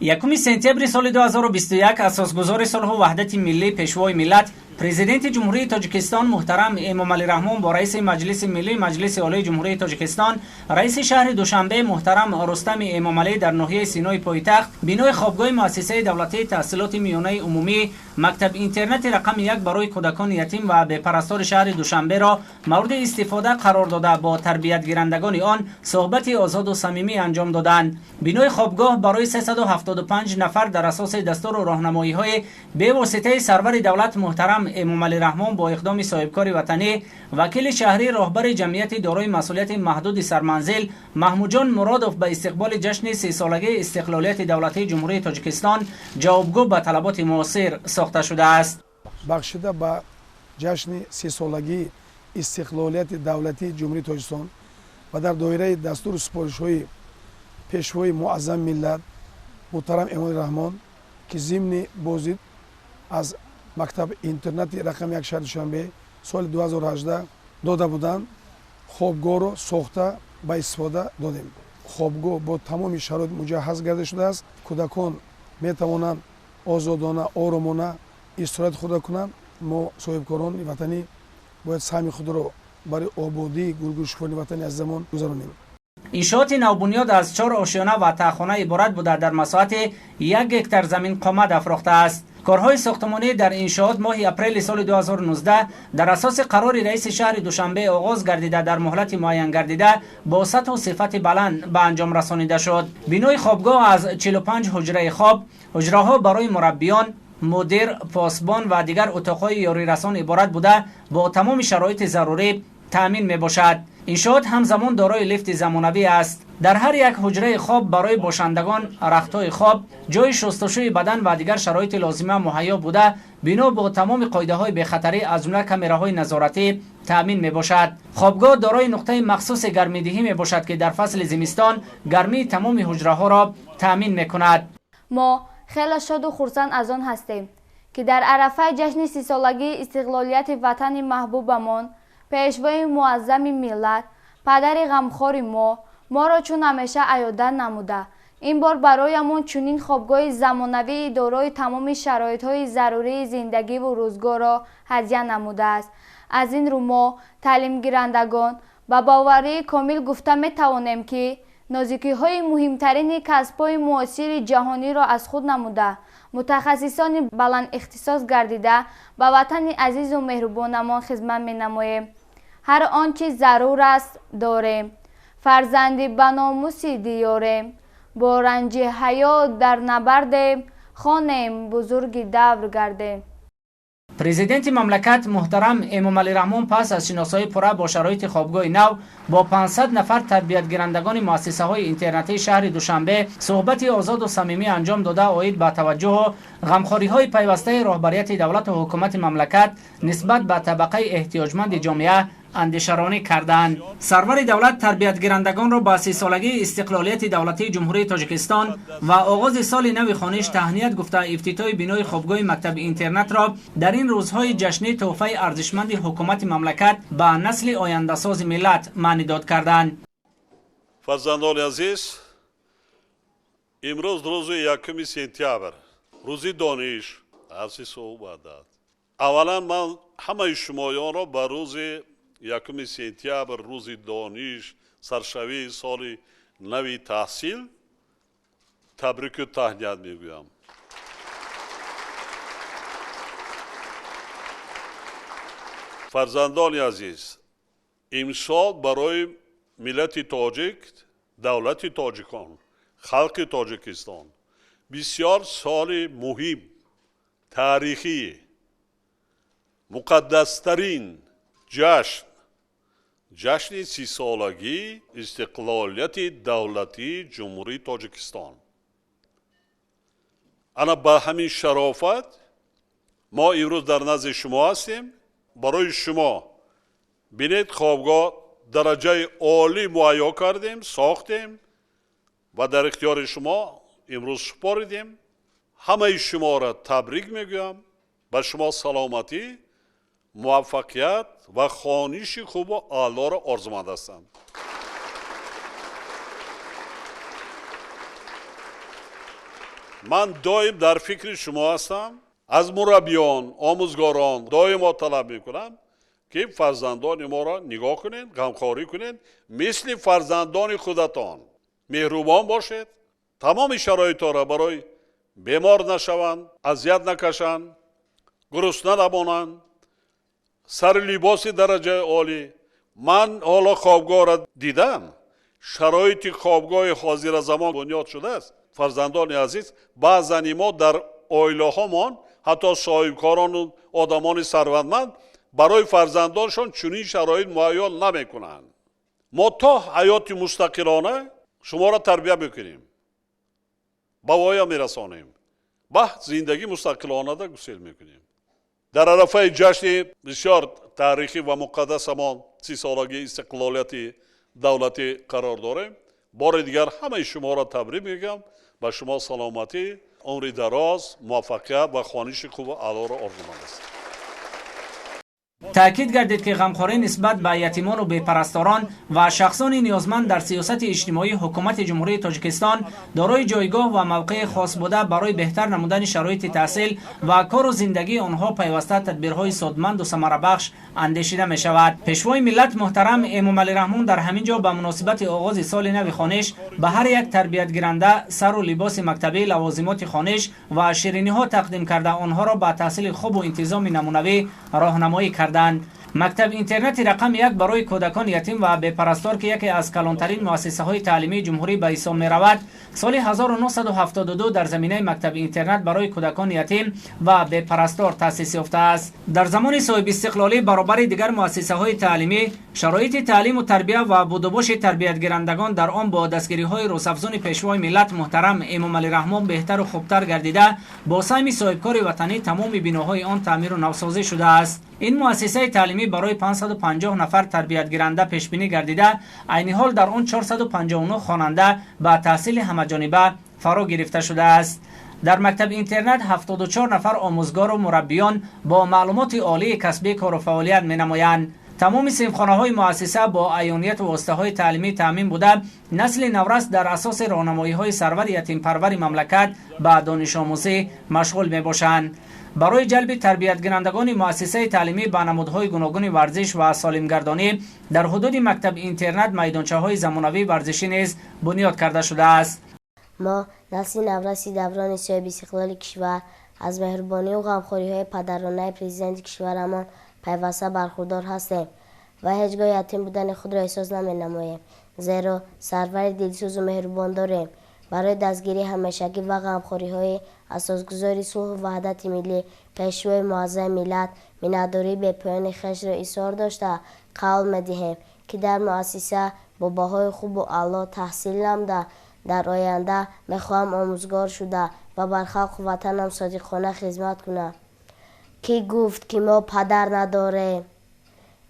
1 сентябри соли 2021 асосгузори сулҳу ваҳдати миллӣ, пешвои миллат, Президенти Ҷумҳурии Тоҷикистон муҳтарам Эмомалӣ Раҳмон бо раиси Маҷлиси Миллӣ Маҷлиси Олии Ҷумҳурии Тоҷикистон, раиси шаҳри Душанбе муҳтарам Рустами Эмомалӣ дар ноҳияи Синои пойтахт бинои хобгоҳи муассисаи давлатии таҳсилоти миёнаи умумӣ мактаб-интернати рақами 1 барои кӯдакони ятим ва бепарастори шаҳри Душанберо мавриди истифода қарор дода, бо тарбиятгирандагони он суҳбати озоду самимӣ анҷом доданд. Бинои хобгоҳ барои 375 нафар дар асоси дастуру роҳнамоиҳои бевоситаи сарвари давлат муҳтарам Эмомалӣ Раҳмон бо иқдоми соҳибкори ватанӣ, вакили шаҳрӣ, роҳбари ҷамъияти дорои масъулияти маҳдуди сарманзил Маҳмудҷон Муродов ба истиқболи ҷашни 30-солагии истиқлолияти давлатии Ҷумҳурии Тоҷикистон ҷавобгӯ ба талаботи муосир сохта шудааст. Бахшида ба ҷашни 30-солагии истиқлолияти давлатии Ҷумҳурии Тоҷикистон ва дар доираи дастуру супоришҳои пешвои муаззами миллат муҳтарам Эмомалӣ Раҳмон, ки зимни боздид аз мактаб-интернати рақами 1 шаҳри Душанбе соли 2018 дода буданд, хобгоҳро сохта ба истифода додем. Хобгоҳ бо тамоми шароит муҷаҳҳаз гарда шудааст. Кӯдакон метавонанд озодона, оромона истироҳати худро кунанд. Мо соҳибкорони ватанӣ бояд саҳми худро барои ободии гулгулшукуфони ватани азизамон гузаронем. Иншооти навбунёд аз 4 ошёна ва таҳхона иборат буда, дар масоҳати 1 гектар замин қомат афрохтааст. Корҳои сохтмонӣ дар иншоот моҳи апрели соли 2019 дар асоси қарори раиси шаҳри Душанбе оғоз гардида, дар муҳлати муайян гардида бо сатҳу сифати баланд ба анҷом расонида шуд. Бинои хобгоҳ аз 45 ҳуҷраи хоб, ҳуҷраҳо барои мураббиён, мудир, посбон ва дигар утоқҳои ёрирасон иборат буда, бо тамоми шароити зарурӣ таъмин мебошад. Иншоот ҳамзамон дорои лифти замонавӣ аст. Дар ҳар як ҳуҷраи хоб барои бошандагон рахтҳои хоб, ҷои шустушӯи бадан ва дигар шароити лозима муҳайё буда, бино бо тамоми қоидаҳои бехатарӣ, аз ҷумла камераҳои назоратӣ таъмин мебошад. Хобгоҳ дорои нуқтаи махсуси гармидиҳӣ мебошад, ки дар фасли зимистон гармии тамоми ҳуҷраҳоро таъмин мекунад. Мо хеле шоду хурсанд аз он ҳастем, ки дар арафаи ҷашни 30-солагии истиқлолияти ватани маҳбубамон пешвои муаззами миллат, падари ғамхори мо, моро чун ҳамеша аёдат намуда, ин бор бароямон чунин хобгоҳи замонавии дорои тамоми шароитҳои зарурии зиндагиву рӯзгорро ҳадя намудааст. Аз ин рӯ мо таълимгирандагон ба боварии комил гуфта метавонем, ки нозикиҳои муҳимтарини касбҳои муосири ҷаҳониро аз худ намуда, мутахассисони баландихтисос гардида ба ватани азизу меҳрубонамон хизмат менамоем. Ҳар он чи зарур аст дорем, фарзанди ба номуси диёрем, бо ранҷи ҳаёт дар набардем, хонем бузурги давр гардем. Президенти мамлакат муҳтарам Эмомалӣ Раҳмон пас аз шиносоии пурра бо шароити хобгоҳи нав бо 500 нафар тарбиятгирандагони муассисаҳои интернатии шаҳри Душанбе суҳбати озоду самимӣ анҷом дода, оид ба таваҷҷӯҳу ғамхориҳои пайвастаи роҳбарияти давлату ҳукумати мамлакат нисбат ба табақаи эҳтиёҷманди ҷомеа андешаронӣ карданд. Сарвари давлат тарбиятгирандагонро ба 30-солагии истиқлолияти давлатии Ҷумҳурии Тоҷикистон ва оғози соли нави хониш таҳният гуфта, ифтитоҳи бинои хобгоҳи мактаби интернатро дар ин рӯзҳои ҷашнӣ тӯҳфаи арзишманди ҳукумати мамлакат ба насли ояндасози миллат маънидод карданд. Фарзандони азиз, имрӯз рӯзи 1 сентябр, рӯзи дониш, арзи суҳбат. Аввалан ман ҳамаи шумоёнро ба рӯзи 1 сентябр, рӯзи дониш, саршавии соли нави таҳсил табрику таҳният мегӯям. Фарзандони азиз, имсол барои миллати тоҷик, давлати тоҷикон, халқи Тоҷикистон бисёр соли муҳим, таърихӣ, муқаддастарин ҷашн, ҷашни 30-солагии истиқлолияти давлатии Ҷумҳурии Тоҷикистон. Ана ба ҳамин шарофат мо имрӯз дар назди шумо ҳастем. Барои шумо бинед, хобгоҳ дараҷаи олӣ муҳайё кардем, сохтем ва дар ихтиёри шумо имрӯз супоридем. Ҳамаи шуморо табрик мегӯям. Ба шумо саломатӣ, муваффақият ва хониши хубу аълоро орзуманд ҳастам. Ман доим дар фикри шумо ҳастам. Аз мураббиён, омӯзгорон доимо талаб мекунам, ки фарзандони моро нигоҳ кунед, ғамхорӣ кунед, мисли фарзандони худатон меҳрубон бошед. Тамоми шароитҳоро барои бемор нашаванд, азият накашанд, гурусна намонанд, сари либоси дараҷаи олӣ. Ман ҳоло хобгоҳро дидам, шароити хобгоҳи ҳозира замон бунёд шудааст. Фарзандони азиз, баъзани мо дар оилаҳомон ҳатто соҳибкорону одамони сарватманд барои фарзандоншон чунин шароит муайян намекунанд. Мо то ҳаёти мустақилона шуморо тарбия мекунем, ба воя мерасонем, ба зиндагӣ мустақилонада гусел мекунем. Дар арафаи ҷашни бисёр таърихӣ ва муқаддасамон, 30-солагии истиқлолияти давлатӣ қарор дорем. Бори дигар ҳамаи шуморо табрик мегӯям. Ба шумо саломатӣ, умри дароз, муваффақият ва хониши хубу аълоро орзуманд ҳастам. Таъкид гардид, ки ғамхорӣ нисбат ба ятимону бепарасторон ва шахсони ниёзманд дар сиёсати иҷтимоии ҳукумати Ҷумҳурии Тоҷикистон дорои ҷойгоҳ ва мавқеи хос буда, барои беҳтар намудани шароити таҳсил ва кору зиндагии онҳо пайваста тадбирҳои судманду самарабахш андешида мешавад. Пешвои миллат муҳтарам Эмомалӣ Раҳмон дар ҳамин ҷо ба муносибати оғози соли нави хониш ба ҳар як тарбиятгиранда сару либоси мактабӣ, лавозимоти хониш ва шириниҳо тақдим карда, онҳоро ба таҳсили хубу интизоми намунавӣ роҳнамоӣ карданд. Мактаб интернати рақами 1 барои кӯдакон ятим ва бепарастор, ки яке аз калонтарин муассисаҳои таълимии ҷумҳурӣ ба ҳисоб меравад, соли 1972 дар заминаи мактаби интернат барои кӯдакон ятим ва бепарастор таъсис ёфтааст. Дар замони соҳибистиқлолӣ баробари дигар муассисаҳои таълимӣ шароити таълиму тарбия ва будубоши тарбиятгирандагон дар он бо дастгириҳои рӯзафзуни пешвои миллат муҳтарам Эмомалӣ Раҳмон беҳтару хубтар гардида, бо саҳми соҳибкори ватанӣ тамоми биноҳои он таъмиру навсозӣ шудааст. Ин муассисаи таълимӣ барои 550 нафар тарбиятгиранда пешбинӣ гардида, айни ҳол дар он 459 хонанда ба таҳсили ҳамаҷониба фаро гирифта шудааст. Дар мактаби интернат 74 нафар омӯзгору мураббиён бо маълумоти олии касбӣ кору фаъолият менамоянд. Тамоми синфхонаҳои муассиса бо аёнияту воситаҳои таълимӣ таъмин буда, насли наврас дар асоси роҳнамоиҳои сарвари ятимпарвари мамлакат ба донишомӯзӣ машғул мебошанд. Барои ҷалби тарбиятгирандагони муассисаи таълимӣ ба намудҳои гуногуни варзиш ва солимгардонӣ дар ҳудуди мактаби интернат майдончаҳои замонавии варзишӣ низ бунёд карда шудааст. Мо, насли навраси даврони соҳибистиқлоли кишвар, аз меҳрубонию ғамхориҳои падаронаи президенти кишварамон пайваста бархурдор ҳастем ва ҳеҷ гоҳ ятим будани худро эҳсос наменамоем, зеро сарвари дилсӯзу меҳрубон дорем. Барои дастгирии ҳамешагӣ ва ғамхориҳои асосгузори сулҳу ваҳдати миллӣ, пешвои муаззами миллат, миннатдории бепоёни хешро изҳор дошта, қавл медиҳем, ки дар муассиса бо баҳои хубу аъло таҳсил намуда, дар оянда мехоҳам омӯзгор шуда ва бар халқу ватанам содиқона хизмат кунам. Кӣ гуфт, ки мо падар надорем?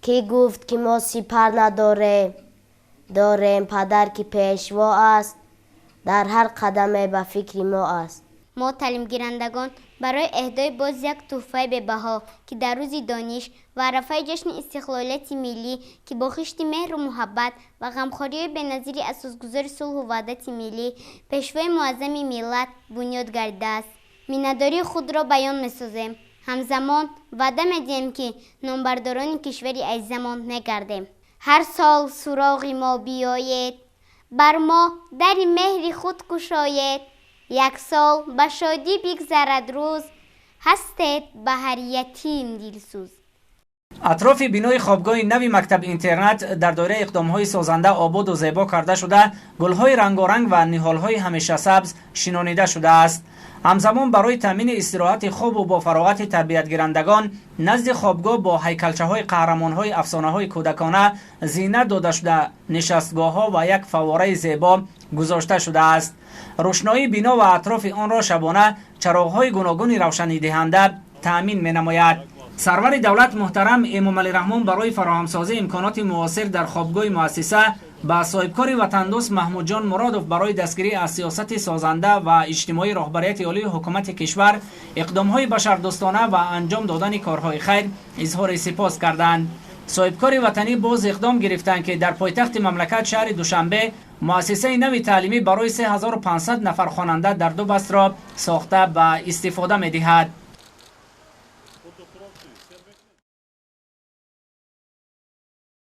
Кӣ гуфт, ки мо сипар надорем? Дорем падар, ки пешво аст, дар ҳар қадаме ба фикри мо аст. Мо, таълимгирандагон, барои эҳдои боз як тӯҳфаи бебаҳо, ки дар рӯзи дониш ва арафаи ҷашни истиқлолияти миллӣ, ки бо хишти меҳру муҳаббат ва ғамхориҳои беназири асосгузори сулҳу ваҳдати миллӣ, пешвои муаззами миллат бунёд гардидааст, миннатдории худро баён месозем. Ҳамзамон ваъда медиҳем, ки номбардорони кишвари азизамон мегардем. Ҳар сол суроғи мо биёед, бар мо дари меҳри худ кушоед, як сол ба шодӣ бигзарад рӯз, ҳастед ба ҳар ятим дилсӯз. Атрофи бинои хобгоҳи нави мактаб-интернат дар доираи иқдомҳои созанда ободу зебо карда шуда, гулҳои рангоранг ва ниҳолҳои ҳамешасабз шинонида шудааст. Ҳамзамон барои таъмини истироҳати хубу бо фароғати тарбиятгирандагон назди хобгоҳ бо ҳайкалчаҳои қаҳрамонҳои афсонаҳои кӯдакона зинат дода шуда, нишастгоҳҳо ва як фаввораи зебо гузошта шудааст. Рӯшноии бино ва атрофи онро шабона чароғҳои гуногуни равшанидиҳанда таъмин менамояд. Сарвари давлат муҳтарам Эмомалӣ Раҳмон барои фароҳамсозии имконоти муосир дар хобгоҳи муассиса ба соҳибкори ватандӯст Маҳмудҷон Муродов барои дастгирӣ аз сиёсати созанда ва иҷтимоии роҳбарияти олии ҳукумати кишвар, иқдомҳои башардӯстона ва анҷом додани корҳои хайр изҳори сипос карданд. Соҳибкори ватанӣ боз иқдом гирифтанд, ки дар пойтахти мамлакат, шаҳри Душанбе, Муассисаи нави таълимӣ барои 3500 нафар хонанда дар ду баст ро сохта ба истифода медиҳад.